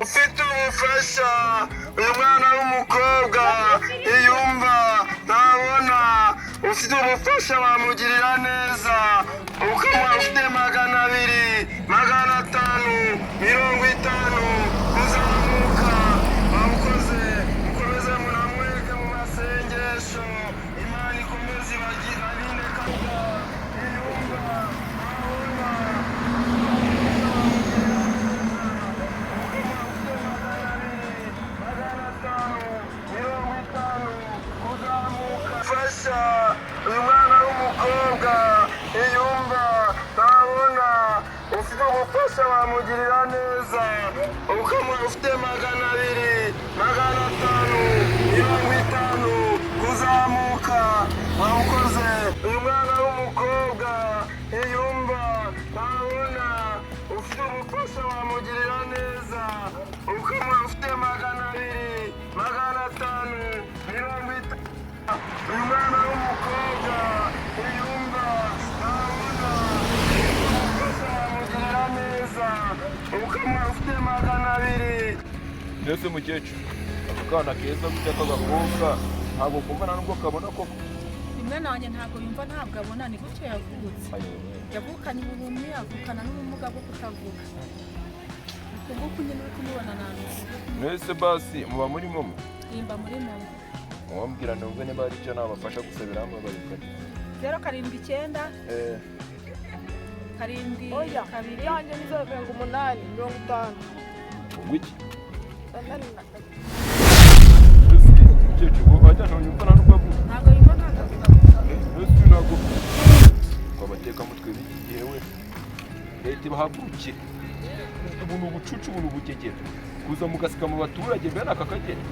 Ufite ubufasha, uyu mwana w'umukobwa ntiyumva, ntabona. Ufite ubufasha wamugirira neza, ukamuha ufite 200, 500, 50 kuzamuka. Wabukoze, mukomeze munamwereke mu masengesho. Imana ikomeze ibagire abinde kabwa ntiyumva, ntabona. Fasha uyu mwana w'umukobwa ntiyumva, ntabona. Ufite ubufasha wamugirira neza, ukamuha ufite 200, 500, 50 kuzamuka. Wamukoze. Uyu mwana w'umukobwa ntiyumva, ntabona. Ufite ubufasha wamugirira neza, ukamuha ufite 200, 500, 50. Uyu mwana w'umukobwa ntiyumva, ntabona. Ubufasha wamugirira neza, ukamuha ufite 200. Mbese mukecuru, aka kana keza gutya k'agakobwa ntabwo kumva, nta nubwo kabona koko? Umwana wanjye ntabwo yumva, ntabwo abona, ni gutyo yavutse. Yavukanye ubuhumyi, avukana n'ubumuga bwo kutavuga. Uku nguku nyine uri kumubona nanusa. Mwese basi muba muri momo? Nimba muri momo. Muwambwira numve niba hari icyo nabafasha, gusa birambabaye. 079 7 Oya, 2 yanjye ni 078 50. Ubwo iki? Mbese mukecuru, ubu wajya ntuyumva, nta nubwo avuga? Ntabwo yumva, ntabwo avuga. Mbese uyu ntabwo ngo abatekamutwe b'iki gihe we, leta ibahagurukire. Ubu ni ubucucu, ubu ni ubugegera, kuza mugasika mu baturage bene aka kageni.